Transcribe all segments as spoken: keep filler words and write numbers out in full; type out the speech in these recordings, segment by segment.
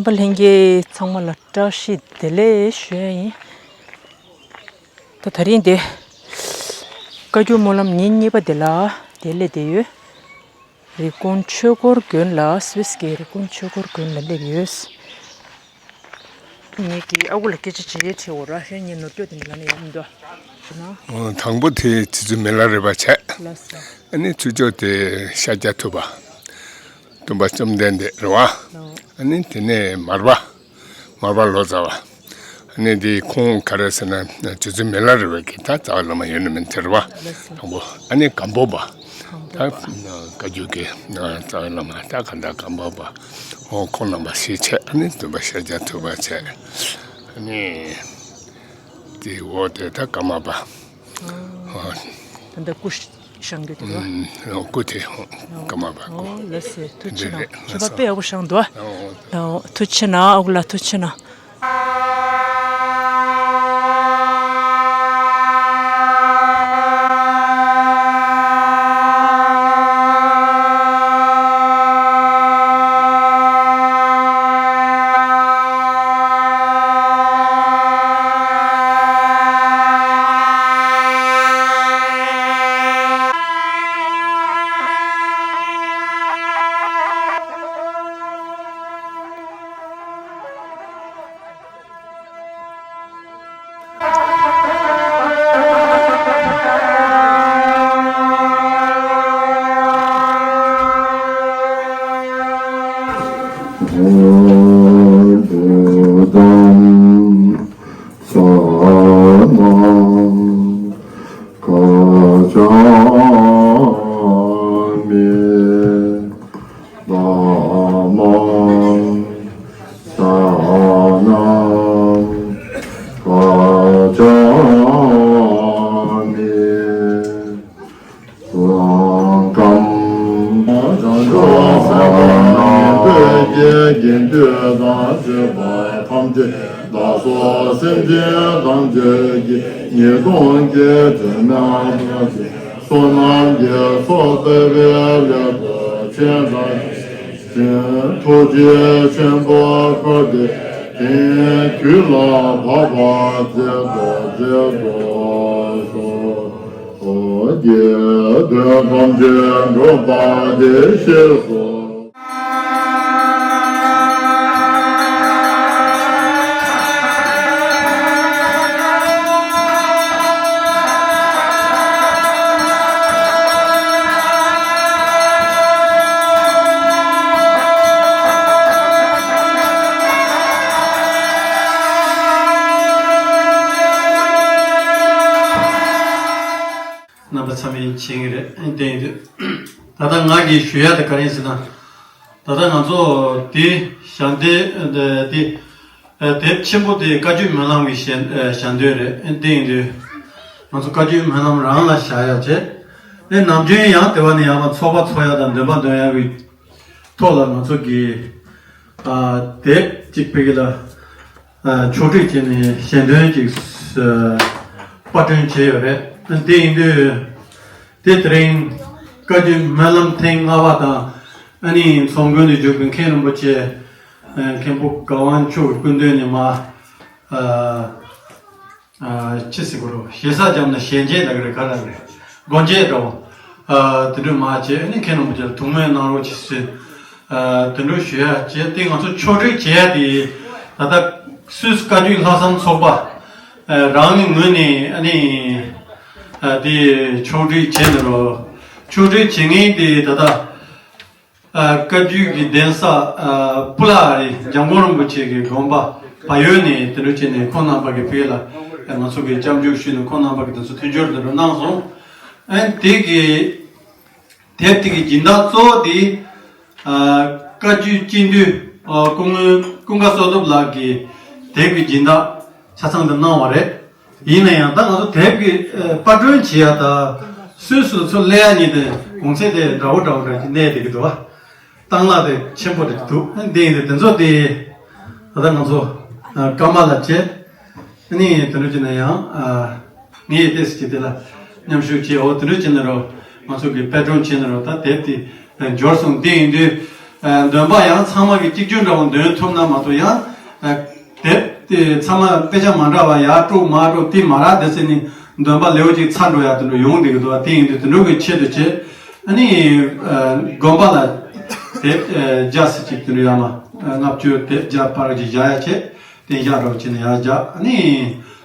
རྣམ་པ་ལྷན་རྒྱས་ཚང་མ་ལ་བཀྲ་ཤིས་བདེ་ལེགས་ཞུ་ཡ་ཡིན། ད་དེ་རིང་འདི་བཀའ་བརྒྱུད་སྨོན་ལམ་ཉིན་གཉིས་པ་འདི་ལ་འདི་སླེབས་བསྡད་ཡོད། རི་ཀོན་ཆོས་འཁོར་དགོན་ལ། སུད་སི་གི་རི་ཀོན་ཆོས་འཁོར་དགོན་ལ་སླེབས་ཡོད། ངེད་ཀྱིས་ཨ་ཁུ་ལ་སྐད་ཆ་ཅིག་དྲིས་འོ་ར། ཧེ་ངས་ནོར་སྐྱོ་དེ་འདྲ་ལ་ནས་ཡོང་འདུག་ཞུ་ན། དང་པོ་དེ་རྗེ་བཙུན་མི་ལ་རས་པ་བྱས། ལགས་སོ། ཨ་ནི་ཚུར་ཕྱོགས་དེ་ཤཱཀྱ་ཐུབ་པ། སྟོན་པ་བཅོམ་ལྡན་འདས་རེད་བ། ལགས། ཨ་ནི་དེ་ནས་མར་པ། མར་པ་ལོ་ཙཱ་བ། ཨ་ནི་དེ་ཁོང་ག་རེ་ཟེར་ན་རྗེ་བཙུན་མི་ལ་རས་པ་གི་ད་རྩ་བའི་བླ་མ་ཡོད་ན་མིན་དེ་རེད་བ། ལགས་སོ། དང་པོ། ཨ་ནི་སྒམ་པོ་པ། ད་བཀའ་བརྒྱུད་ཀྱི་རྩ་བའི་བླ་མ་ད་ག་འདྲ་སྒམ་པོ་པ། འོ་ཁོང་རྣམ་པ་ཞིག་བྱས། ཨ་ནི་སྟོན་པ་ཤཱཀྱ་ཐུབ་པ་བྱས། ཨ་ནི་དེ་འོ་དེ་ད་ཀརྨ་པ། ཨ། ད་ལྟ་སྐུ་བཞེངས་རྒྱུ་དེ་རེད་བ། ཨ། སྐུ་དེ་ཀརྨ་པ་སྐུ། ཨོ་ལགས་སེ། ཐུགས་རྗེ་གནང་། མཁས་པ་དཔེ་ཡག་པོ་བཞེངས་འདུག་ཨ། ཨོ་ཐུགས་རྗེ་གནང་། ཨ་ཁུ་ལགས་ཐུགས་རྗེ་གནང་། དགེ་འདུན་དང་བཅས་པ་ཐམས་ཅད་ལ་སོགས་སེམས་ཅན་ཐམས་ཅད་ཀྱི་ཉེས་ལྟུང་གི་དྲི་མ་ཐམས་ཅད་བསོད་ནམས་ཀྱི་ཚོགས་བསགས་པའི་སླད་དུ་ཆོས་དང་ཐུགས་རྗེ་ཆེན་པོ་འཁོར་འདས་དོན་ཀུན་ལ་བབ་པར་མཛད་དོ་མཛད་དོ་ཞུ། དགེ་འདུན་ཐམས་ཅད་འགྲོ་བ་བདེ་ཞེས་སོ། རྣམ་པ་ཚང་མས་མཁྱེན་གྱི་རེད། དེ་ཡིན་དུས་ད་ལྟ་ང་གིས་ཞུ་ཡ་དེ་ག་རེ་ཡིན་ཟེར་ན། ད་ལྟ་ང་ཚོ་དེ་ཞལ་འདོན་དེ་དེབ་ཆེན་པོ་དེ་བཀའ་བརྒྱུད་སྨོན་ལམ་གྱི་ཞལ་ཞལ་འདོན་རེད། དེ་ཡིན་དུས་ང་ཚོ་བཀའ་བརྒྱུད་སྨོན་ལམ་རང་ལ་བཞག་ཡ་བྱས། དེ་ནམ་རྒྱུན་ཡང་དེ་བ་ནས་ཡང་ལ་ཚོགས་པ་ཚོགས་ཡ་དང་འདོན་པ་འདོན་ཡ་གི་ཐོག་ལ་ང་ཚོ་གིས་ཨ་དེབ་ཅིག་ཕ་གི་ལ་ཨ་ཕྱོགས་སྒྲིག་བྱས་ནས་ཞལ་འདོན་ཅིག་ཨ་པར་སྐྲུན་བྱས་ཡོད་རེད། དེ་ཡིན་དུས་དེ་དེ་རིང་བཀའ་བརྒྱུད་སྨོན་ལམ་ཐེངས་ལྔ་པ་དང་། ཨ་ནི་ཚོགས་མགོན་དུ་བཞུགས་པའི་མཁན་རིན་པོ་ཆེ་ཨ་མཁན་པོ་ག་དབང་ཕྱུག་སྐུ་མདུན་ནས་མ་ཨ་ཨ་ཅི་ཟེར་དགོས་རེད། ཞེ་ས་བརྒྱབ་ན་ཞལ་མཇལ་ལབ་ཀྱི་རེད། ག་ལབ་ཀྱི་རེད། སྒོ་འབྱེད་འདྲ་བོ། ཨ་དེ་འདྲ་མ་བྱས་ནས་མཁན་རིན་པོ་ཆེ་ལ་ཐུགས་སྨོན་གནང་རོགས་ཅེས་ཟེར། ཨ་དེ་འདྲ་ཞུ་ཡ་བྱས་ཏེ་ང་ཚོ་ཕྱོགས་སྒྲིག་བྱེད་ཡ་དེ་ད་ལྟ་སུད་སི་བཀའ་བརྒྱུད་ལྷག་བསམ་ཚོགས་པ་ཨ་རང་གི་ངོས་ནས་ཨ་ནི་ཨ་དེ་ཕྱོགས་སྒྲིག་བྱས་ནས་རོ། ཕྱོགས་སྒྲིག་བྱེད་མཁན་དེ་ད་ལྟ་ཨ་བཀའ་བརྒྱུད་ཀྱི་གདན་ས་ཨ་སྤུ་ལ་རི་འཇམ་མགོན་རིན་པོ་ཆེ་གི་དགོན་པ་བལ་ཡུལ་ནས་དེ་འདྲ་བྱས་ནས་ཁོང་རྣམ་པ་གི་ཕ་གི་ལ་ང་ཚོ་གི་སྐྱབས་འཇུག་ཞུས་ནས་ཁོང་རྣམ་པ་གི་དེ་ཚོ་མཐུན་སྦྱོར་དེ་འདྲ་གནང་སོང་། ཨ་དེ་གི་དེབ་དེ་གི་སྦྱིན་བདག་གཙོ་བོ་དེ་ཨ་བཀའ་བརྒྱུད་སྤྱི་འཐུས་ཨ་སྐུ་ངོ་ཀུན་དགའ་བསོད་སྟོབས་ལགས་ཀྱིས་དེབ་ཀྱི་སྦྱིན་བདག་ཆ་ཚང་དུ་གནང་བ་རེད། ཡིན་ན་ཡང་ད་ང་ཚོ་དེབ་ཀྱི་ཨ་པར་སྐྲུན་བྱེད་ཡ་ད་སུད་སི་ཚུར་སླེབས་ཡ་གཉིས་དེ་གོང་ཚད་དེ་འདྲ་བོ་འདྲ་བོ་འདྲ་ཅིག་གནས་བསྡད་ཀྱི་འདུག་བ། བཏང་གླ་དེ་ཆེན་པོ་རེད་འདུག། ཨ་འདི་ཡིན་དེ་དེ་ཚོ་དེ་ད་ལྟ་ང་ཚོ་ཨ་ཀརྨ་ལ་བྱས། ཨ་ནི་དེ་འདྲ་བྱས་ན་ཡང་ཨ་ངས་ཏོག་ཙམ་ཅིག་དེ་ལ་མཉམ་ཞུགས་བྱས། འོ་དེ་འདྲ་བྱས་ན་རོ། ང་ཚོ་གི་པར་སྐྲུན་བྱས་ན་རོ། ད་དེབ་དེ་ཨ་འབྱོར་སོང་། དེ་ཡིན་དུས་ འདོན་པ་ཡང་ཚང་མ་གི་གཅིག་གྱུར་འདྲ་བོ་འདོན་ཐུབ་ན་མ་གཏོགས། ཡང་དེབ་དེ་ཚང་མ་དཔེ་ཆ་མ་འདྲ་བ་ཡར་དཀྲུག་མར་དཀྲུག་དེ་མ་རག་དེ་ཟེར་ནས་འདོན་པ་ལེའུ་གཅིག་ཚར་འགྲོ་ཡག་དེ་འདྲ་ཡོང་བསྡད་ཀྱི་འདུག་བ། དེ་ཡིན་དུས་དེ་འདྲ་གི་ཆེད་དུ་བྱས། ཨ་ནི་དགོན་པ་ལ་དེབ་བརྒྱ་ཟེར་ཅིག་དེ་འདྲ་ཡར་མར་ལྔ་བཅུ་དེབ་བརྒྱ་པར་ཅིག་བཞག་ཡག་བྱས། བརྟན་བཞག་རོགས་བྱས་ནས་ཡར་བཞག་ཨ་ནི་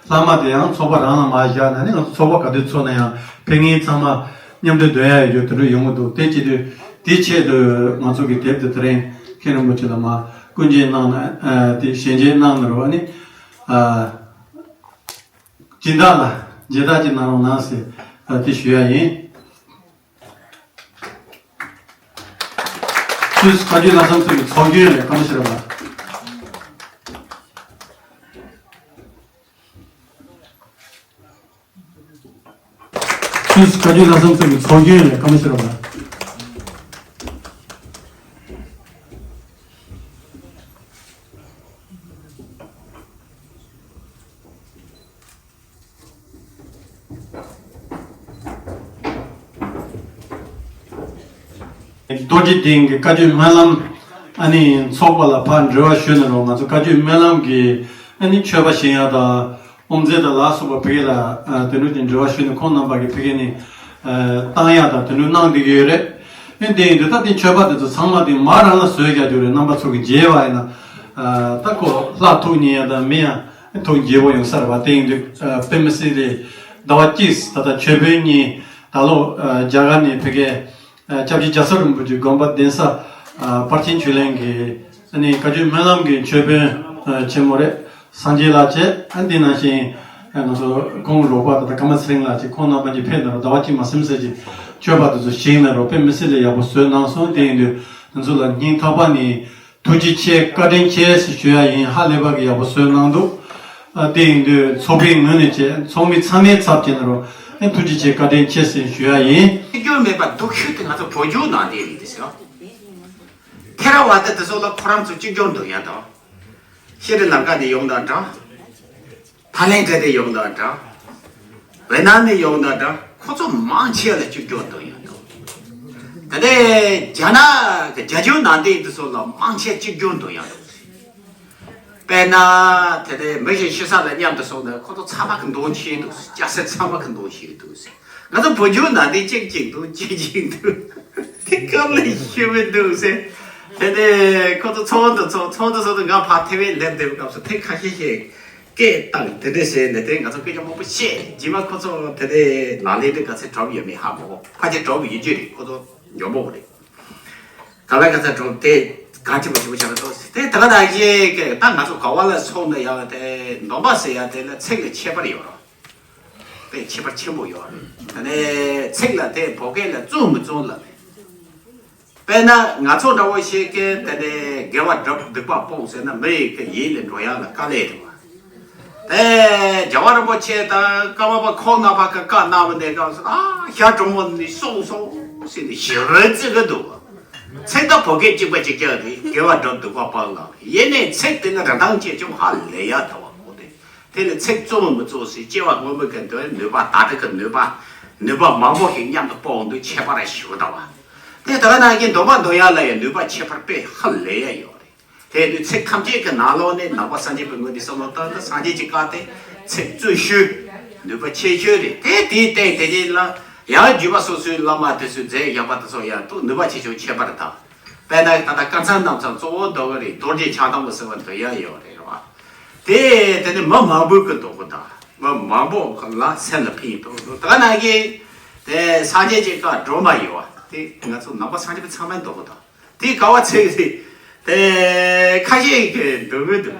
ལྷག་མ་དེ་ཡང་ཚོགས་པ་རང་ལ་མར་བཞག་ན། ཨ་ནི་ང་ཚོ་ཚོགས་པ་ག་དུས་ཚོགས་ན་ཡང་ཕན་ངེས་ཚང་མ་མཉམ་དུ་འདོན་ཡག་ཡོད་རྒྱུ་དེ་འདྲ་ཡོང་གི་འདུག་དེ་བྱེད་དུས་དེའི་ཆེད་དུ་ང་ཚོ་གི་དེབ་དེ་དེ་རིང་མཁན་རིན་པོ་ཆེ་ལ་མར་སྐུ་མཇལ་གནང་ན། ཨ་དེ་ཞལ་མཇལ་གནང་ན་རོགས། ཨ་ནི་ཨ་སྦྱིན་བདག་ལ་མཇལ་དར་ཅིག་གནང་རོགས་གནང་ཟེར། ཨ་དེ་ཞུ་ཡག་ཡིན། སུད་སི་བཀའ་བརྒྱུད་ལྷག་བསམ་ཚོགས་པའི་ཚོགས་རྒྱུན་ལས་ཀརྨ་ཤེས་རབ་ལགས། སུད་སི་བཀའ་བརྒྱུད་ལྷག་བསམ་ཚོགས་པའི་ཚོགས་རྒྱུན་ལས་ཀརྨ་ཤེས་རབ་ལགས། རྡོ་རྗེ་གདན་གྱི་བཀའ་བརྒྱུད་སྨོན་ལམ། ཨ་ནི་ཚོགས་པ་ལ་ཕར་འབྲེལ་བ་ཞུས་ན་རོགས། ང་ཚོ་བཀའ་བརྒྱུད་སྨོན་ལམ་གྱི་ཨ་ནི་མཆོད་པ་བཞེངས་ཡག་དང་དབུ་མཛད་དང་ལ་སོགས་པ་ཕ་གི་ལ་དེ་འདྲ་ཅིག་འབྲེལ་བ་ཞུས་ནས་ཁོང་རྣམ་པ་གིས་ཕ་གི་ནས་བཏང་ཡག་དང་དེ་འདྲ་གནང་བསྡད་ཀྱི་ཡོད་རེད། ཨ་དེ་ཡིན་དུས་ད་དེ་མཆོད་པ་དེ་ཚོ་ཚང་མ་དེ་མ་རང་ལ་བཟོས་རྒྱག་རྒྱུ་རེད། རྣམ་པ་ཚོ་གིས་མཇལ་བ་ཡིན་ན། ད་ཁོ་ལྷ་ཐུགས་མཉེས་ཡག་དང་མི་ཡང་ཐུགས་མཉེས་པོ་ཡོང་ས་རེད་བ། དེ་ཡིན་དུས་དཔེ་མི་སྲིད་ལས་ཟླ་བ་གཅིག་ད་ལྟ་མཆོད་དཔོན་གཉིས་ད་ལོ་རྒྱ་གར་ནས་ཕ་གིའི་སྐྱབས་རྗེ་རྒྱལ་ཚབ་རིན་པོ་ཆེ་དགོན་པ་གདན་ས་པར་ཆེན་ཆོས་གླིང་གི་ཨ་ནི་བཀའ་བརྒྱུད་སྨོན་ལམ་གྱི་མཆོད་དཔོན་ཆེན་མོ་རེད། སངས་རྒྱས་ལགས་བྱས། ཨ་འདི་ནང་བཞིན་ང་ཚོ་ཁོང་རོགས་པ་དང་ཀརྨ་ཚེ་རིང་ལགས་བྱས། ཁོང་རྣམ་པ་གཉིས་ཕེབས་ན་རོགས། ཟླ་བ་གཅིག་མ་ཟིན་ཙམ་གྱི་མཆོད་པ་དེ་ཚོ་བཞེངས་ན་རོགས། དཔེ་མི་སྲིད་ལས་ཡག་པོ་བཟོས་གནང་སོང་། དེ་ཡིན་དུས་ང་ཚོ་ལ་སྙིང་ཐག་པ་ནས་ཐུགས་རྗེ་ཆེ་བཀའ་དྲིན་ཆེ་ཞེས་ཞུ་ཡག་ཡིན། ཧ་ལས་པ་གི་ཡག་པོ་བཟོས་གནང་འདུག་ཨ་དེ་ཡིན་དུས་ཚོགས་པའི་ངོས་ནས་བྱས། ཚོགས་མི་ཚང་མའི་ཚབ་བྱས་ན་རོགས། ཨ་ཐུགས་རྗེ་ཆེ་བཀའ་དྲིན་ཆེ་ཞེས་ཞུ་ཡག་ཡིན། གཅིག་གྱུར་མེད་པ་སྡུག་ཤོས་དེ་ང་ཚོ་བོད་བརྒྱུད་ནང་བསྟན་རིགས་དེ་ཟེར། ཐེ་ར་ཝ་ད་དེ་ཚོ་ལ་ཁོ་རང་ཚོ་གཅིག་གྱུར་འདུག་ཡག་དང་། ཤྲི་ལང་ཀ་ནས་ཡོང་དང་འདྲ། ཐའི་ལེན་ཌ་ནས་ཡོང་དང་འདྲ། ཝེ་ནམ་ནས་ཡོང་དང་འདྲ། ཁོ་ཚོ་མང་ཆེ་ལ་གཅིག་གྱུར་འདུག་ཡག་དང་། དེ་ནས་རྒྱ་ནག་གི་རྒྱ་བརྒྱུད་ནང་བསྟན་དེ་ཚོ་ལ་མང་ཆེ་གཅིག་གྱུར་འདུག་ཡག་དང་། དཔེར་ན། དེ་ནས་མི་ཞིག་ཤི་ས་ལ་མཉམ་དུ་སོང་ན་ཁོ་ཚོ་ཚང་མ་གི་འདུག་ཤེས་འདུག་སྐྱ་སེར་ཚང་མ་གི་འདུག་ཤེས་འདུག་ང་ཚོ་བོད་བརྒྱུད་ནང་བསྟན་གཅིག་གཅིག་འདུག་གཅིག་གཅིག་འདུག་དེ་སྐབས་ལ་ཤི་མི་འདུག་ཟེར། དེ་ནས་ཁོ་ཚོ་ཚོགས་འདུ་ཚོགས། ཚོགས་འདུ་ཚོགས་དུས་ང་ཕར་ཐེ་ཝན་སླེབས་བསྡད་པའི་སྐབས་སུ་དེ་ཁ་ཤས་ཤིག་སྐད་བཏང་དེ་འདྲ་བྱས་ནས་དེ་ང་ཚོ་སྐད་ཆ་མང་པོ་བཤད། རྗེས་མ་ཁོ་ཚོ་དེ་ནས་ལག་ལེན་དེ་ག་ཚད་གྲུབ་ཡོད་མེད་ཧ་གོ། ཕལ་ཆེར་གྲུབ་ཡོད་རྒྱུ་རེད། ཁོ་ཚོ་མགྱོགས་པོ་རེད། ག་ལ་ག་ཚད་གྲུབ་དེ་ག་ཅི་མ་ཅི་མ་བྱ་ལ་ཏོ་ཟེར། དེ་ད་ག་ད་ཡེ་གེ་ད་ང་ཚོ་ག་བ་ལ་སོང་ན་ཡང་དེ་སྡོམ་པ་ཟེར་ཡ་དེ་ལ་ཚིག་ལ་ཁྱད་པར་ཡོད་རེད། དཔེ་ཁྱད་པར་ཆེན་པོ་ཡོད་རེད། དེ་ནས་ཚིག་ལ་དེ་བོད་སྐད་ལ་བཙུན་མི་བཙུན་ལ་མེད། དཔེར་ན་ང་ཚོ་འདྲ་བོ་ཞིག་གིས་དེ་ནས་དགེ་བ་སྒྲུབ་སྡིག་པ་སྤོང་ཟེར་ན་མི་ཡི་གི་ཡིད་ལ་འགྲོ་ཡག་ལ་དཀའ་ལས་རེད་བ། དེ་རྒྱལ་བ་རིན་པོ་ཆེ་དང་ཀརྨ་པ་ཁོང་རྣམ་པ་གི་བཀའ་གནང་བ་ནས་སྐབས་སུ་ཨ་ཞག་གྲོང་མོ་ནས་སོང་སོང་ཟེར་ནས་ཞི་བའི་བརྩི་གི་འདུག་བ། ཚིག་དང་བོད་སྐད་གཅིག་པ་གཅིག་རྐྱང་རེད། དགེ་བ་སྒྲུབ་སྡིག་པ་སྤང་ལ། ཡིན་ནའི་ཚིག་དེ་ནི་རིན་ཐང་ཆེ་ཆུང་ཧ་ལས་ཡ་ད་བ་གོ་དེ། དེ་ནི་ཚིག་བཙུན་མི་བཙུན་ཟེར། སྐྱེ་བ་སྔོན་མའི་གི་འདོད་ནུས་པ། ད་ལྟ་གི་ནུས་པ། ནུས་པ་མང་པོ་ཞིག་མཉམ་དུ་སྤུངས་འདུག་ཁྱད་པར་ཞིག་ད་བ། དེ་ད་ག་ནང་བཞིན་སྡོམ་པ་འདོན་ཡ་ལ་ཡང་ནུས་པ་ཁྱད་པར་དཔེ་ཧ་ལས་ཡ་ཡོད་རེད། དེ་དུས་ཚིག་ཐམས་ཅད་ཀྱི་ནང་ལོགས་ནས་ནང་པ་སངས་རྒྱས་པའི་ངོས་ནས་བསམ་བློ་བཏང་ན་སངས་རྒྱས་ཀྱི་བཀའ་དེ་ཚིག་བཙུན་ཤོས། ནུས་པ་ཆེ་ཤོས་རེད། དེ་དེའི་སྟེང་དེ་རྗེས་ལ་ཡང་བརྒྱུད་པ་སོ་སོའི་བླ་མ་དེ་ཚོས་མཛད་བཞག་པ་དེ་ཚོ་ཡང་ཏོག་ནུས་པ་ཆེ་ཆུང་ཁྱད་པར་དང་། དཔེར་ན་ད་ལྟ་བཀའ་མཚམས་རྣམས་ཀྱང་གཙོ་བོ་འདོན་གི་རེད། རྡོ་རྗེ་ཕྱག་དང་པོ་ཟེར་བ་འདོན་ཡ་ཡོད་རེད་བ། དེ་དེ་ནི་མི་མང་པོའི་གི་འདོན་གི་དང་མི་མང་པོ་ལ་སེམས་ལ་ཕན་འདོན་གི་འདུག་ད་ག་ནང་བཞིན་དེ་སངས་རྒྱས་ཀྱི་བཀའ་སྒྲོལ་མ་ཡོད་བ། དེ་ང་ཚོ་ནང་པ་སངས་རྒྱས་པ་ཚང་མས་འདོན་གི་དང་། དེ་ག་བ་ཚིག་རེད། དེ་ཁ་ཤས་ཀྱིས་འདོན་གི་འདུག་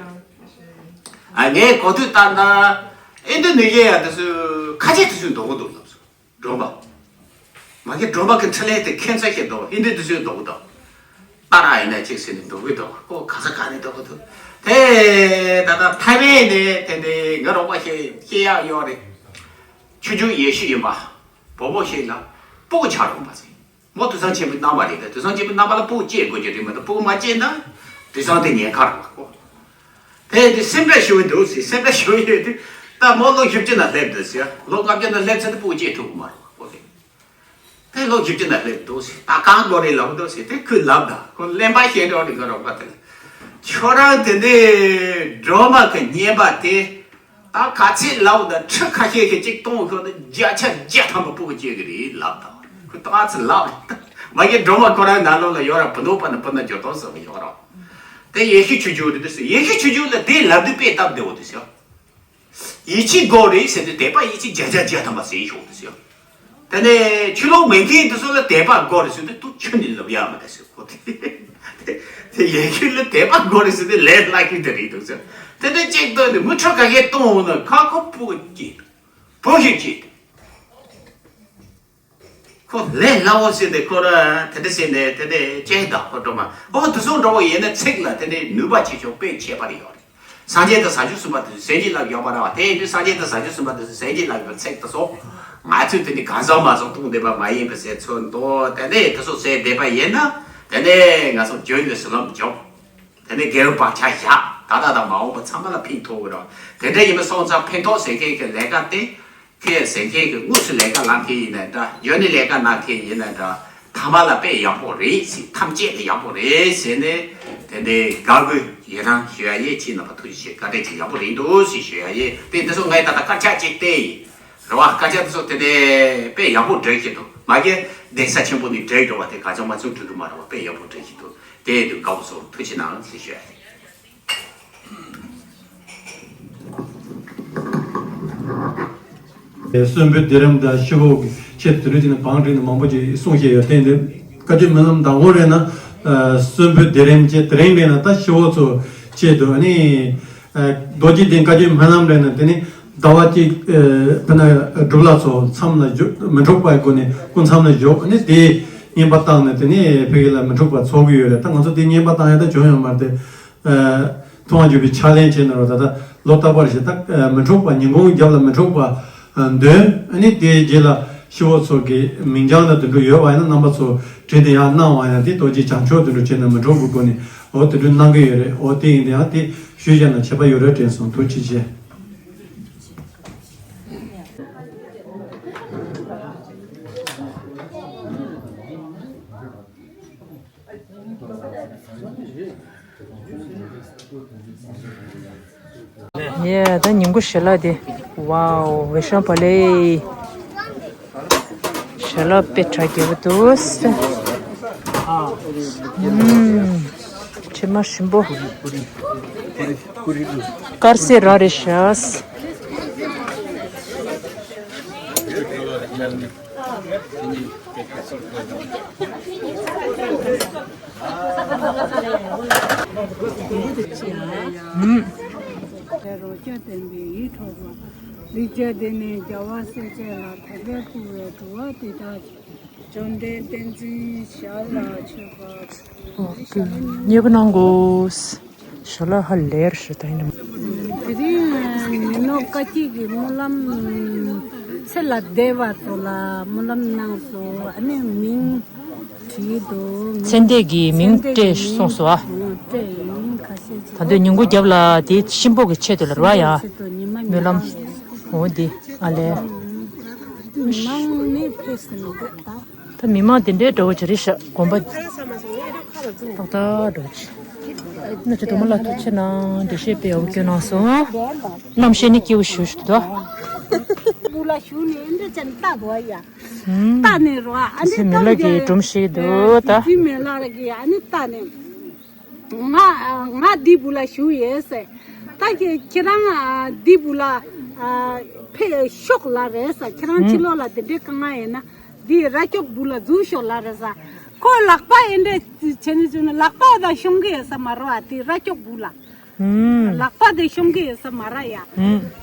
ཨ་ངས་གོ་ཐོས་ལྟར་ན་ཨིན་ཌོ་ནེ་ཤི་ཡ་དེ་ཚོས་ཁ་ཤས་དེ་ཚོས་འདོན་གི་འདུག་ལབ་སོང་། སྒྲོམ་པ། མ་གི་སྒྲོམ་པ་གི་འཕྲིན་ལས་དེ་ཁྱད་མཚར་ཞིག་འདུག་ཧིན་དུ་དེ་ཚོས་འདོན་གི་འདུག་ཏཱ་ར་ཨ་ཡ་ན་ཅིག་ཟེར་ནས་འདོན་གི་འདུག་ཁོ་ག་ས་ག་ནས་འདོན་གི་འདུག་དེ་ད་ལྟ་ཐའེ་ཝན་ནས་དེ་འདྲའི་ང་རོགས་པ་ཞིག་སྐྱེ་ཡག་ཡོད་རེད། ཆུང་ཆུང་ཡེ་ཤུ་ཡིན་པ། བུ་མོ་ཞིག་ལ་སྤུ་གུ་ཆགས་རུང་བ་ཟེར། མོ་དུས་བཟང་ཆེན་པོའི་རྣམ་པ་རེད། དུས་བཟང་ཆེན་པོའི་རྣམ་པ་ལ་སྤུ་གུ་སྐྱེ་དགོས་ཀྱི་རེད་མ་གཏོགས་སྤུ་གུ་མ་སྐྱེས་ན་དུས་བཟང་དེ་ཉེན་ཁ་རེད་བ་ཁོ། དེ་དུས་སེམས་ཁྲལ་ཞུ་གི་འདུག་ཟེར། སེམས་ཁྲལ་ཞུ་ཡོད་དུས་ད་མོ་ལོ་བཞི་བཅུ་ན་སླེབས་འདུག་ཟེར། ལོ་ལྔ་བཅུ་ན་སླེབས་ཚར་དུས་སྤུ་གུ་སྐྱེ་ཐུབ་ཀྱི་མ་རེད་བ་ཁོ་རེད། དེ་ལོ་བཞི་བཅུ་ན་སླེབས་འདུག་ཟེར། ད་གང་དགོས་རེད་ལབ་འདུག་ཟེར། དེ་ཁོས་ལབ་ད། ཁོ་གླེན་པ་བཤད་འགྲོ་ནི་ཁོ་རོགས་པ་དེ་ལ། ཁྱོད་རང་དེ་འདྲའི་སྒྲོལ་མ་གི་བསྙེན་པ་དེ། ད་ག་ཚད་ལབ་ད། ཁྲི་ཁ་ཤས་ཤིག་གཅིག་གཏོང་ཁོ་ན་བརྒྱ་ཆ་བརྒྱ་ཐམ་པ་སྤུ་གུ་སྐྱེ་གི་རེད་ལབ་ད། ཁོས་ད་ག་ཚད་ལབ། མ་གི་སྒྲོལ་མ་ཁོ་རང་ནང་ལོགས་ལ་ཡོད་ར། བུ་ནོར་པ་ནི་བུ་ན་འགྱུར་ཏོག་ཟེར་བ་ཡོད་ར། དེ་ཡེ་ཤུ་ཆོས་རྒྱལ་རེད་དེ་ཟེར། ཡེ་ཤུ་ཆོས་རྒྱལ་ལ་དེ་ལབ་དུས་དཔེ་སྟབས་བདེ་བོ་དེ་ཟེར། ཡིད་ཆེས་དགོས་རེད་ཟེར་དུས་དད་པ་ཡིད་ཆེས་བརྒྱ་ཆ་བརྒྱ་ཐམ་པ་ཟེར་ཤོག་དེ་ཟེར། དེ་ནས་ཆོས་ལུགས་མེད་མཁན་དེ་ཚོ་ལ་དད་པ་དགོས་རེད་ཟེར་དུས་དུ་ཆུ་ནས་ལབ་ཡག་མི་འདུག་ཟེར་ཁོ། དེ་དེ་ཡེ་ཤུ་ལ་དད་པ་དགོས་རེད་ཟེར་དུས་ལས་སླ་ཤོས་དེ་རེད་འདུག་ཟེར། དེ་འདྲ་གཅིག་ཏུ་ནི་མི་ཁྲི་ཁ་ཤས་གཏོང་འོང་ན་ཁ་ཁོ་སྤུ་གུ་སྐྱེས་འདུག་བུ་ཞིག་སྐྱེས་འདུག་ཁོ་ལས་སླ་བོ་ཟེར་ཏེ་ཁོ་ར་དེ་འདྲ་ཟེར་ནས་དེ་འདྲ་ཅེས་དང་ཁོ་སྒྲོལ་མ། ཨོ་དེ་ཚོ་འགྲོ་བ་ཡིན་ན་ཚིག་ལ་དེ་འདྲའི་ནུས་པ་ཆེ་ཆུང་དཔེ་ཁྱད་པར་ཡོད་རེད། སངས་རྒྱས་དང་བྱང་ཆུབ་སེམས་དཔའ་དེ་ཚོ་སེམས་བསྐྱེད་ལ་ཡོད་པ་ར་བ། དེ་ཡིན་དུས་སངས་རྒྱས་དང་བྱང་ཆུབ་སེམས་དཔའ་དེ་ཚོ་སེམས་བསྐྱེད་ལ་ཡོད་པའི་ཚིག་དེ་ཚོ་ང་ཚོས་དེ་ནི་གང་ཟག་མ་ཚང་སྟོང་བདེན་པ་མ་ཡིན་པ་ཟེར་ཚོད་འདུག་དེ་འདྲ་དེ་ཚོ་ཟེར་བསྡད་པ་ཡིན་ན་དེ་འདྲ་ང་ཚོ་རྒྱུན་ལས་སུ་ལམ་འཇོག་དེ་ནས་དགེ་བའི་བག་ཆགས་བཞག་ད་ལྟ་དང་མ་འོངས་པ་ཚང་མ་ལ་ཕན་ཐོགས་ཀྱི་རེད། དེ་འདྲ་ཡིན་པ་སོང་ཙང་ཕན་ཐོགས་ཟེར་མཁན་གྱི་ལས་ཀ་དེ། ཁྱེད་ཟེར་མཁན་གྱི་དངོས་སུ་ལས་ཀ་ལམ་མཁན་ཡིན་ན་འདྲ། ཡོད་ནི་ལས་ཀ་གནང་མཁན་ཡིན་ན་འདྲ། ཐ་མ་ལ་དཔེ་ཡག་པོ་རེད་ཟེར། ཐམས་ཅད་ལ་ཡག་པོ་རེད་ཟེར་ནས། དེ་འདྲའི་དགའ་དགོས་ཡི་རང་ཞུ་ཡ་ཡིན། ཁྱེད་རྣམ་པ་ཐུགས་རྗེ་ཆེ། བཀའ་དྲིན་ཆེ། ཡག་པོ་རེད་འདུག་ཟེར་ཞུ་ཡ་ཡིན། དེ་འདི་ཚོ་ངས་ད་ལྟ་དཀར་ཆག་ཅིག་བལྟས་ཡིན། རེད་བ། དཀར་ཆག་འདི་ཚོ་དེ་འདྲའི་དཔེ་ཡག་པོ་འགྲིག་གི་འདུག་མ་གི་གདན་ས་ཆེན་པོ་ནས་འགྲིག་འགྲོ་བ་དེ་ག་ཚོད་མ་ཚོད་འགྲིག་གི་མ་རེད་བ། དཔེ་ཡག་པོ་འགྲིག་གི་འདུག་དེ་དུས་དགའ་བོ་སོང་། ཐུགས་རྗེ་གནང་ཟེར་ཞུ་ཡ་རེད། གསོན་པོའི་སྡེ་རིམ་དང་ཤི་བོ་གི་ཆེད་དུ་དེ་འདྲ་བྱས་ནས་བང་བསྒྲིགས་ནས་མང་པོ་ཅིག་གསུངས་བཞག་ཡོད། དེ་འདི་བཀའ་བརྒྱུད་སྨོན་ལམ་དང་པོ་རེད་ན། གསོན་པོའི་སྡེ་རིམ་བཅས་དེ་རིང་རེད་ན་ད་ཤི་བོ་ཚོ་ཆེད་དུ་ཨ་ནི། རྡོ་རྗེ་གདན་བཀའ་བརྒྱུད་སྨོན་ལམ་རེད་ན་དེ་ནི་ཟླ་བ་གཅིག་དཔེར་ན་སྒྲུབ་ལ་ཚོ་མཚམས་ལ་བཞུགས། མི་འཁྲུགས་པའི་སྒོ་ནས་སྐུ་མཚམས་ལ་བཞུགས། ཨ་ནི་དེ་བསྙེན་པ་བཏང་ནས་དེ་ནི་ཕ་གི་ལ་མི་འཁྲུགས་པ་ཚོགས་ཀྱི་ཡོད་རེད། ད་ང་ཚོ་དེ་བསྙེན་པ་བཏང་ཡ་ད་བྱུང་ཡོད་མ་རེད་དེ། ཐུབ་དབང་བརྒྱུད་པའི་ཕྱག་ལེན་བྱས་ན་རོ། ད་ལྟ་ལོ་རྟག་པར་ཞིག་ད་མི་འཁྲུགས་པ་ཉིན་གུང་རྒྱབ་ལ་མི་འཁྲུགས་པ་འདོན། ཨ་ནི་དེའི་རྗེས་ལ་ཤི་བོ་ཚོ་གི་མིང་བྱང་ལ་དུད་འགྲོ་ཡོད་པ་ཡིན་ན་རྣམ་པ་ཚོ་བྲིས་ཏེ་ཡར་གནང་བ་ཡང་དེ་རྡོ་རྗེ་བྱང་ཆུབ་དུད་འགྲོ་བྱས་ན་མི་འཁྲུགས་པའི་སྒོ་ནས་འོ་དེ་འདྲ་གནང་གི་ཡོད་རེད། འོ་དེ་ཡིན་དེ་ཡང་དེ་ཞུས་བྱས་ན་ཁྱད་པར་ཡོད་རེད་དྲན་སོང་། ཐུགས་རྗེ་ཆེ། ཡེ་ད་ཉིན་གུང་ཞལ་ལག་དེ། ཝའོ། ཝེ་ཤང་པ་ལེ། ཞལ་ལག་དཔེ་གྲ་རྒྱས་པོ་འདུག་ཟེར། ཨུམ། ཕྱེ་མ་ཞིམ་པོ། དཀར་ཟས་རག་རེད་ཤག་ཨུམ། རོ་བརྒྱ་ལྡན་པའི་ཡིད་འཕྲོག་པ། ལེགས་སྦྱར་སྡེ་ནས་རྒྱལ་བ་སྲས་བཅས་ལ་དད་པས་བཀུར་བའི་འགྲོ་བ་དེ་དག་གི་བཅོམ་ལྡན་བསྟན་འཛིན་ཞལ་ལ་མཆོད་པ། ཨོ་ཀེ། མཉེས་པོ་གནང་དགོས། ཞལ་ལག་ཧ་ལས་རེད་ད་ཡིན་ནམ། དེ་རིང་མི་ནོར་བཀའ་སྐྱིད་ཀྱི་སྨོན་ལམ་ཚེ་ལ་བདེ་བ་ཚོ་ལ་སྨོན་ལམ་གནང་སོང་། ཨ་ནི་མིང་བྲིས་འདུག་ཚེ་འདས་ཀྱི་མིང་སྤྲད་སོང་སོ། ཨ། སྤྲད་ཡིན། ཁ་ཤས་ཅིག་ད་དུང་ཉིན་གུང་རྒྱབ་ལ་དེ་གཤིན་པོ་གི་ཆེད་དུ་ལ་ར་ཡ། ཆེད་དུ་ཉི་མ་ཉི་མ། སྨོན་ལམ། འོ་དེ་ཨ་ལས། མང་ནས་ཕེབས་སུ་མི་འདུག་ད། ད་མི་མང་དེ་འདྲའི་འདྲ་བོ་ཅིག་རེད་ཤག་དགོན་པ་ཏག་ཏག་འདྲ་བོ་ཅིག་སྣ་ཆུ་དུ་མ་ལ་ཐུགས་ཆེ་གནང་། འགྲེལ་བཤད་དཔེ་ཡག་པོ་སྐྱོན་གནང་སོང་། རྣམ་ཤེས་ནི་སྐྱིད་པོ་ཞུ་ཞུ་འདུག་བུ་ལ་ཞུ་ནས་འདི་ཅན་ལྟ་དོ་ཡ། ལྟ་ནས་རོ། ཨ་ནི་ཚེ་མི་ལ་གི་སྒྲུང་ཞིག་འདུག་ད། དེ་མི་ལ་གི་ཨ་ནི་ལྟ་ནས། ང་ང་འདི་བུ་ལ་ཞུ་ཡས་ཟེར། ད་ཁྱེད་ཁྱེད་རང་ཨ་འདི་བུ་ལ་ཨ་ཕེ་ཤོག་ལ་རེད་ཟེར། ཁྱེད་རང་ཕྱི་ལོགས་ལ་དེ་འདྲའི་དཀའ་ངལ་ཡིན་ན་འདི་ར་ཅོག་བུ་ལ་འཛུལ་ཤོག་ལ་རེད་ཟེར། ཁོ་ལག་པ་ཨེ་འདྲ་བྱས་ནས་བྱུང་ན་ལག་པ་དང་ཤོང་གི་ཡོད་ས་མ་རེད་བ། དེ་ར་ཅོག་བུ་ལ། ལག་པ་དེ་ཤོང་གི་ཡོད་ས་མ་རེད་ཡ།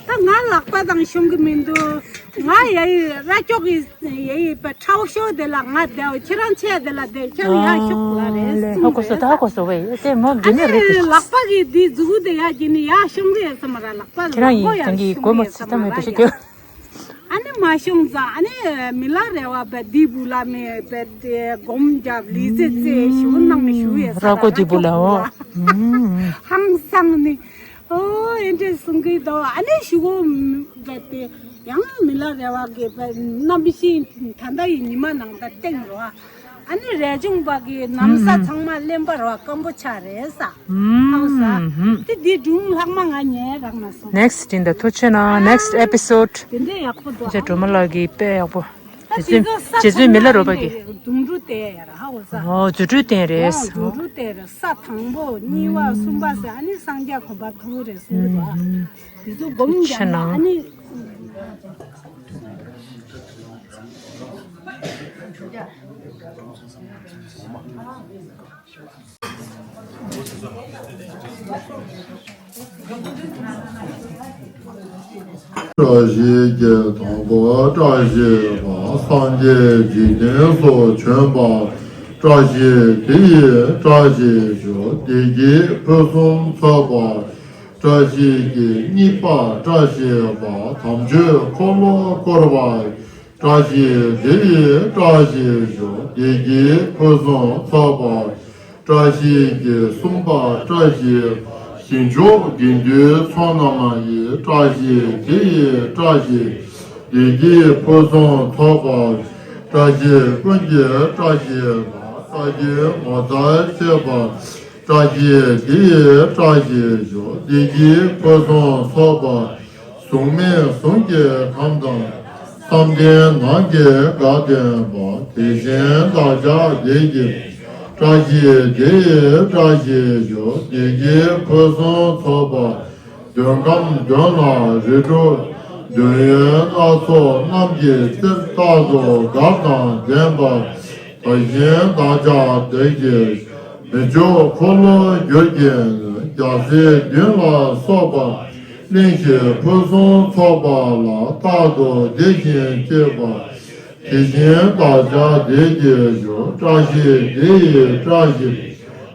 ད་ང་ལག་པ་དང་ཤོང་གི་མི་འདུག་ང་ཡ་ཡི་ར་ཅོག་གི་ཡ་ཡི་པ་ཁྲའོ་ཤོ་དེ་ལ་ང་བསྡད། ཁྱེད་རང་ཆས་དེ་ལ་བསྡད། ཁྱེད་རང་ཡ་ཤོག་ལ་རེད་གསུངས་རེད། ཧ་གོ་སོ། ད་ཧ་གོ་སོ་བས། དེ་མོ་ཨ་དགེ་ནི་ནི་རེད་དེ། ལག་པ་གི་དེ་མཛུ་གུ་དེ་ཡ་གི་ནི་ཡ་ཤོང་གི་ཡོད་ས་མ་རེད། ལག་པ་ཁྱེད་རང་ལག་པ་ཡ་ཡིན་ཀྱང་གི་ཤོང་གི་ཡོད་ས་མ་རེད་ཡ། དགོས་མ་ཚིག་ད་མེད་དུ་ཤི་རྒྱུ། ཨ་ནི་མ་ཤོང་ཙང་ཨ་ནི་མི་ལ་རེ་བ་བས་འདི་བུ་ལ་མེ་བས་དེ་སྒོམ་རྒྱབ་ལི་ཙེ་ཙེ་ཞུ་ནང་ནས་ཞུ་ཡས་ས་ར་ཀོ་འདི་བུ་ལ་འོ། ཧང་སང་ནི་ ཨོ་ཨེ་འདྲས་གསུང་གི་འདུག་ཨ་ནི་ཞུ་གོ་གལ་ཏེ་ཡང་མི་ལ་རེ་བ་གི་རྣམ་ཤེས་ད་ལྟ་ཡི་ཉི་མ་ནང་ད་སྟེང་རོ། ཨ་ནི་རས་ཆུང་པ་གི་ནམ་ས་ཚང་མ་གླེན་པ་རོ་སྐམ་པོ་ཆགས་རེད་ས། ཧང་ས། དེ་འདི་སྒྲུང་ལྷག་མ་ང་ཉན་རག་མ་སོང་། Next in the ཐུ་ཆེ་ན་next episode། དེ་འདྲས་ཡག་པོ་འདུག་ཅེ་སྒྲོལ་མ་ལགས་ཀྱིས་དཔེ་ཡག་པོ། ད་རྗེ་བཙུན་དེ་ཚོ་ས་རྗེ་བཙུན་ཚང་མ་མི་ལ་རོལ་པ་གི། རྫུ་འཕྲུལ་དེ་ཡ་ར་ཧ་གོ་ས། ཨོ་རྫུ་འཕྲུལ་དེ་རེད། ཨོ་རྫུ་འཕྲུལ་དེ་རེད། ས་དང་པོ་གཉིས་པ་གསུམ་པ་ཟེར་ཨ་ནི་སངས་རྒྱས་གོ་འཕང་ཐོབ་རེད་གསུང་གི་འདུག་དེ་ཚོ་སྒོམ་རྒྱག་ན་ཨ་ནི། བཀྲ་ཤིས་ཀྱི་དང་པོ་བཀྲ་ཤིས་པ་སངས་རྒྱས་འཇིག་རྟེན་སུ་བྱོན་པ། བཀྲ་ཤིས་དེ་ཡིས་བཀྲ་ཤིས་ཤོག་བདེ་སྐྱིད་ཕུན་སུམ་ཚོགས་པ། བཀྲ་ཤིས་ཀྱི་གཉིས་པ་བཀྲ་ཤིས་པ་དམ་ཆོས་འཁོར་ལོ་བསྐོར་བ། བཀྲ་ཤིས་དེ་ཡིས་བཀྲ་ཤིས་ཤོག་བདེ་སྐྱིད་ཕུན་སུམ་ཚོགས་པ། བཀྲ་ཤིས་ཀྱི་གསུམ་པ་བཀྲ་ཤིས་ཞིང་མཆོག་དགེ་འདུན་ཚོགས་རྣམས་ཡི། བཀྲ་ཤིས་དེ་ཡིས་བཀྲ་ཤིས་བདེ་སྐྱིད་ཕུན་སུམ་ཚོགས་པ། བཀྲ་ཤིས་ཀུན་གྱི་བཀྲ་ཤིས་པ། ས་ཀྱི་ངོ་མཚར་ཆེ་བ། བཀྲ་ཤིས་དེ་ཡིས་བཀྲ་ཤིས་ཤོག་བདེ་སྐྱིད་ཕུན་སུམ་ཚོགས་པ། གཟུགས་མེད་གཟུགས་ཀྱི་ཁམས་དང་། བསམ་གཏན་ནང་གི་དགའ་སྟོན་པ། དེ་བཞིན་བདག་ཅག་བདེ་སྐྱིད། བཀྲ་ཤིས་དེ་ཡིས་བཀྲ་ཤིས་ཤོག་བདེ་སྐྱིད་ཕུན་སུམ་ཚོགས་པ། འདོད་ཁམས་དོན་ལ་རིགས་དྲུག་འདོད་ཡོན་སྣ་ཚོགས་རྣམས་ཀྱི་རྩེར། རྟག་ཏུ་དགའ་དང་ལྡན་པ། དེ་བཞིན་བདག་ཅག་བདེ་སྐྱིད། མི་མཆོག་འཁོར་ལོ་སྒྱུར་གྱི་ནོན། རྒྱལ་སྲིད་མདུན་ལ་སོགས་པ། གླིང་བཞི་ཕུན་སུམ་ཚོགས་པ་ལ། རྟག་ཏུ་བདེ་ཞིང་སྐྱིད་པ། དེ་བཞིན་བདག་ཅག་བདེ་སྐྱིད་ཤོག་བཀྲ་ཤིས་དེ་ཡིས་བཀྲ་ཤིས།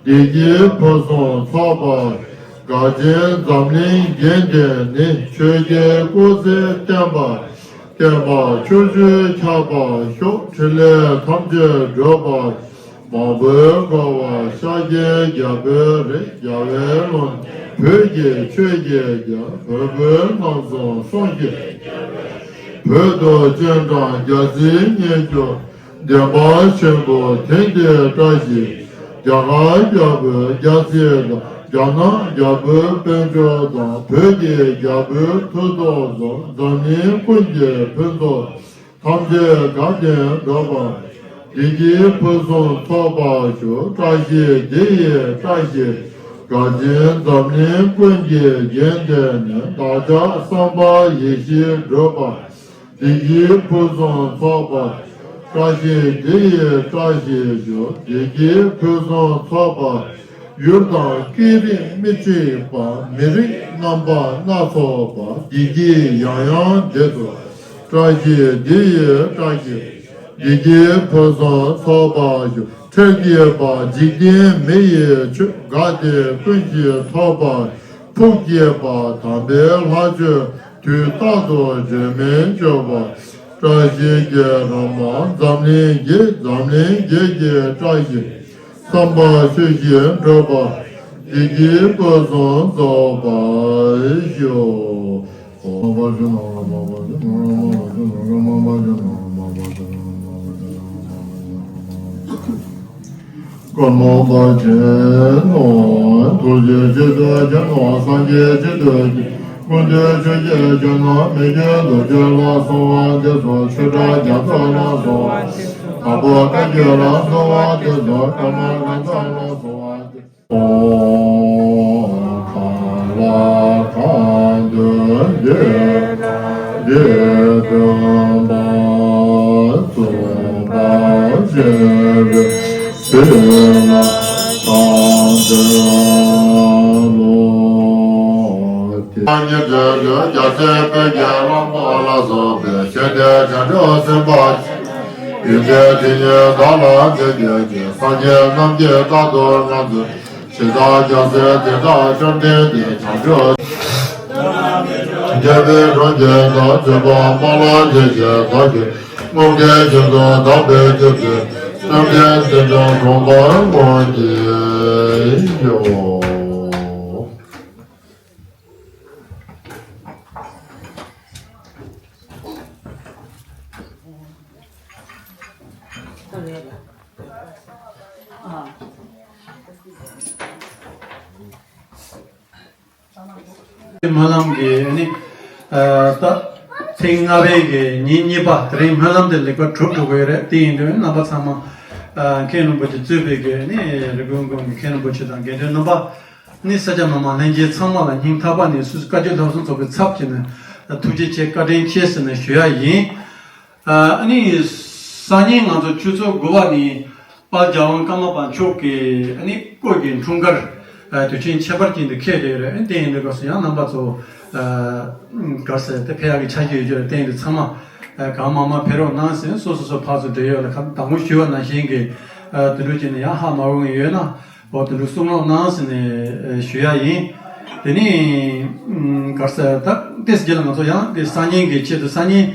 བདེ་སྐྱིད་ཕུན་སུམ་ཚོགས་པ། དགའ་ཆེན་འཛམ་གླིང་རྒྱན་ལྡན་ནི། ཆོས་ཀྱི་སྐུ་ཚེ་བརྟན་པ། བསྟན་པ་ཕྱོགས་བཅུར་ཁྱབ་པར་ཤོག་ཕྲིན་ལས་ཐམས་ཅད་བགྲོད་པ། མང་པོས་བསྐོར་བ་ཤཱཀྱའི་རྒྱལ་པོའི་རིགས། རྒྱལ་བའི་ཀླུ་བོད་ཀྱི་ཆོས་ཀྱི་རྒྱལ། བོད་ཕུན་སུམ་ཚོགས་ཤིང་། བོད་དུ་སྤྱན་དྲངས་རྒྱལ་སྲིད་བརྙེས་གྱུར། བདེན་པ་ཆེན་པོ་དེང་འདིར་བཀྲ་ཤིས། རྒྱ་གར་རྒྱལ་པོའི་རྒྱལ་སྲིད་དང་། རྒྱ་ནག་རྒྱལ་པོའི་དཔལ་འབྱོར་དང་། བོད་ཀྱི་རྒྱལ་པོའི་མཐུ་སྟོབས་སོགས། འཛམ་གླིང་ཀུན་གྱི་ཕུན་ཚོགས་ཐམས་ཅད་དགའ་ལྡན་འགྲུབ་པ། བདེ་སྐྱིད་ཕུན་སུམ་ཚོགས་པར་ཤོག་བཀྲ་ཤིས་དེ་ཡི་བཀྲ་ཤིས། དགའ་ཆེན་འཛམ་གླིང་ཀུན་གྱི་རྒྱན་ལྡན་ནི། བདག་ཅག་བསམ་པ་ཡིད་བཞིན་འགྲུབ་པ། བདེ་སྐྱིད་ཕུན་སུམ་ཚོགས་པ། བཀྲ་ཤིས་དེ་ཡི་བཀྲ་ཤིས་ཤོག་བདེ་སྐྱིད་ཕུན་སུམ་ཚོགས་པ། ཡུལ་དང་སྐད་རིགས་མི་གཅིག་པ། མི་རིགས་རྣམ་པ་སྣ་ཚོགས་པ། བདེ་སྐྱིད་ཡང་ཡང་འདི་ཚོ། བཀྲ་ཤིས་འདི་ཡི་བཀྲ་ཤིས། བདེ་སྐྱིད་ཕུན་སུམ་ཚོགས་པར་ཤོག་ཁྲེགས་བགྱིས་པ་འཇིག་རྟེན་མི་ཡི་ཆོས། དགའ་སྟེ་ཀུན་གྱིས་ཐོབ་པ། ཕུགས་བསྐྱེད་པ་དམ་པའི་ལྷ་ཆོས། དུས་རྟག་ཏུ་བརྗོད་མི་བརྗོད་པ། བཀྲ་ཤིས་ཀྱི་རོལ་མོ་འཛམ་གླིང་རྒྱས། འཛམ་གླིང་རྒྱས་ཀྱི་བཀྲ་ཤིས། བསམ་པ་ཆོས་བཞིན་འགྲུབ་པ། བདེ་སྐྱིད་ཕུན་སུམ་ཚོགས་པར་ཤོག་སྐུ་མོ་པ་ཆེན་ནོ། ཐུགས་རྗེ་ཆེ་ཐུགས་ཆེ་ནོ། སངས་རྒྱས་ཆེ་ཐུགས་ཆེ། ཀུན་ཏུ་ཆོས་ཀྱི་སྤྱོད་ནོ། མི་བསྐྱོད་རྡོ་རྗེ་ལ་སོགས་པ་དེ་ཚོ། ཆོས་སྒྲ་རྒྱ་མཚོ་ལ་སོགས་པ། དྭགས་པོ་བཀའ་བརྒྱུད་ལ་སོགས་པ་དེ་ཚོ། བཀའ་མ་གང་ཟག་ལ་སོགས་པ་དེ། གང་ལ་གང་འདུལ་འདི་ལ་འདི་སྟོན་པ་གསུངས་པ་ཤེས་པའི་སྲིད་ལ་གང་འདུལ་ལོ། ཉིད་དུ་འདུལ་རྒྱལ་སྲས་བོད་ཀྱི་གླང་པོ་ལ་སོགས་པའི་ཞལ་ཏེ་བྱང་ཆུབ་སེམས་དཔའ་ཡོན་ཏན་དེ་ཉིད་བདག་ལ་འདུད་ཀྱི་སངས་རྒྱས་རྣམས་ཀྱིས་རྟག་ཏུ་བསྔགས་མཛོད། ཇི་ལྟར་རྒྱལ་སྲས་དེ་དག་བཅོམ་ལྡན་འདས་བྱང་ཆུབ། རྒྱལ་པོའི་གྲོང་ཁྱེར་དང་། བཙུན་པ་དམར་ལ་དེ་བཞིན་བདག་གིས། རྔོག་སྟེ་ཁྱིམ་དུ་བདག་པོས་ཁྱེར་ཏེ། བཅོམ་ལྡན་འདས་དང་གྲོངས་པར་མངོན་གྱིས་ཤིག་སྨོན་ལམ་གྱི་ནི་ད་ཚེས་ལྔ་པའི་གི་ཉིན་གཉིས་པ་དེ་རིང་སྨོན་ལམ་དེ་ལེགས་པར་གྲུབ་འགྲོ་གི་ཡོད་རེད། དེ་ཡིན་དུས་རྣམ་པ་ཚང་མ་མཁན་རིན་པོ་ཆེ་གཙོས་པའི་གི་ནི་རི་ཀོན་དགོན་གྱི་མཁན་རིན་པོ་ཆེ་དང་དགེ་འདུན་རྣམ་པ་ནི་ས་སྐྱ་མི་མང་ལྷན་རྒྱས་ཚང་མ་ལ་སྙིང་ཐག་པ་ནས་སུ་བཀའ་བརྒྱུད་ལྷ་སྲུང་ཚོགས་པའི་ཚབ་བྱས་ནས་ཐུགས་རྗེ་ཆེ་བཀའ་དྲིན་ཆེ་ཟེར་ནས་ཞུ་ཡ་ཡིན། ཨ་ནི་སང་ཉིན་ང་ཚོ་ཆུ་ཚོད་དགུ་པ་ནས་དཔལ་རྒྱལ་དབང་ཀརྨ་པ་མཆོག་གི་ཨ་ནི་སྐུ་གི་འཁྲུངས་སྐར་དུས་ཆེན་ཁྱད་པར་ཅན་དུ་འཁེལ་བསྡད་ཡོད་རེད། དེ་ཡིན་དུས་སྐབས་སུ་ཡང་རྣམ་པ་ཚོ་ག་རེ་ཟེར་དེ་ཕེབས་ཡག་གི་ཆ་རྐྱེན་ཡོད་ཀྱི་རེད། དེ་ཡིན་དུས་ཚང་མ་གང་མང་མང་ཕེབས་རོགས་གནང་ཟེར། སོ་སོ་སོ་ཕར་ཚུར་བསྡད་ཡོད་ལ་ཁ་དང་པོ་ཞུས་པ་ནང་བཞིན་གྱི་དུས་འགྲོ་བྱས་ནས་ཡང་ཧ་མ་གོ་མཁན་ཡོད་ན། འོ་དེ་འདྲ་གསུང་རོགས་གནང་ཟེར་ནས་ཞུ་ཡ་ཡིན། དེ་ནས་ག་རེ་ཟེར་ད་ཏེས་རྗེས་ལ་ང་ཚོ་ཡང་དེ་སང་ཉིན་གྱི་ཆེད་དུ་སང་ཉིན་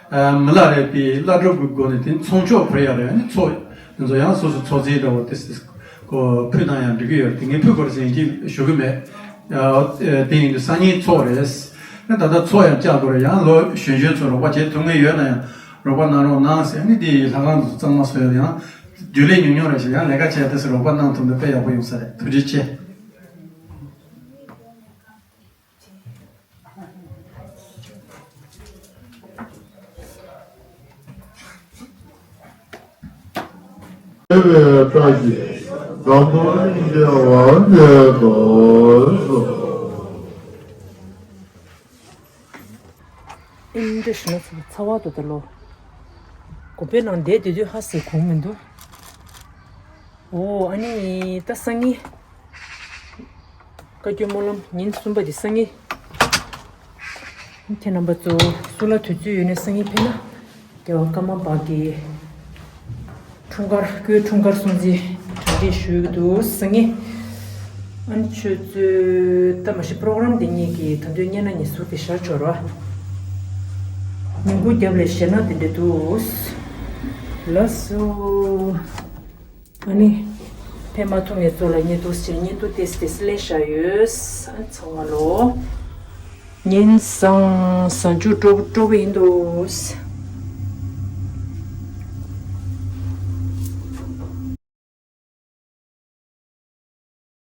མི་ལ་རས་པའི་བླ་སྒྲུབ་ཀྱི་སྒོ་ནས་དེ་ཚོང་ཆོག་ཕུལ་ཡ་རེད། ཨ་ནི་ཚོགས་ང་ཚོ་ཡང་སོ་སོ་ཚོགས་རྫས་འདྲ་བོ་ཏེས་ཏེས་ཀོ་ཕུལ་ན་ཡང་འགྲིག་གི་ཡོད་རེད། དེ་ངས་ཕུལ་དགོས་རེད་ཟེར་ཡིན་གྱི་ཞུ་གི་མེད། དེ་ཡིན་དུས་སང་ཉིན་ཚོགས་རེད། ད་ལྟ་ཚོགས་ཡང་བཅག་དགོས་རེད། ཡང་ལོ་གཞོན་གཞོན་ཚོ་རོགས་པ་བྱེད་ཐུབ་མཁན་ཡོད་ན་ཡང་རོགས་པ་གནང་རོགས་གནང་ཟེར། ཨ་ནི་དེ་ལྷ་ཁང་དུ་གཙང་མ་བཟོ་ཡ་ཡང་རྒྱུན་ལས་ཉུང་ཉུང་རེད་ཤག་ཡང་ལས་ཀ་བྱས་ཏེ་སུ་རོགས་པ་གནང་ཐུབ་ན་དཔེ་ཡག་པོ་ཡོང་ས་རེད། ཐུགས་རྗེ་ཆེ། དེ་བས་བཀྲ་ཤིས་འཛམ་བུ་གླིང་རྒྱལ་བ་མཛད་དོ། ཨིན་འདྲ་ཞུ་ན་ཚ་བ་དོ་ད་ལོ། དགོན་པའི་ནང་བསྡད་དེ་དུས་ཧ་སེ་གོང་མི་འདུག་འོ་ཨ་ནི་ད་སང་ཉིན་བཀའ་བརྒྱུད་སྨོན་ལམ་ཉིན་གསུམ་པ་འདི་སང་ཉིན། ཁྱེད་རྣམ་པ་ཚོ་སུ་ལ་དུས་ཚོད་ཡོད་ན་སང་ཉིན་ཕེབས་ན། རྒྱལ་བ་ཀརྨ་པ་གི་འཁྲུངས་སྐར་སྐུའི་འཁྲུངས་སྐར་སྲུང་བརྩི་གྲ་སྒྲིག་ཞུ་གི་འདུག་སང་ཉིན། ཨ་ནི་ཆུ་ཚོད་ད་མ་གཞི་པོ་རོ་གྷ་རམ་འདི་ཉིད་ཀྱི་ད་དུང་བརྙན་ན་ཉི་ཟུར་གྱི་ཤར་ཕྱོགས་ར། ཉིན་གུང་རྒྱབ་ལས་ཞེ་ན་དེ་འདྲ་འདུག་ལགས་སོ། ཨ་ནི། ཕེབས་མ་ཐུབ་མཁན་ཚོ་ལ་བརྙན་ཐུང་ཟེར་བརྙན་ཐུང་ཏེས་ཏེས་སླེབས་བཞག་ཡོད། ཨ་ཚང་མ་ལོ། ཉིན་བཟང་གཟའ་མཇུག་སྤྲོ་སྤྲོ་པོ་ཡིན་འདུག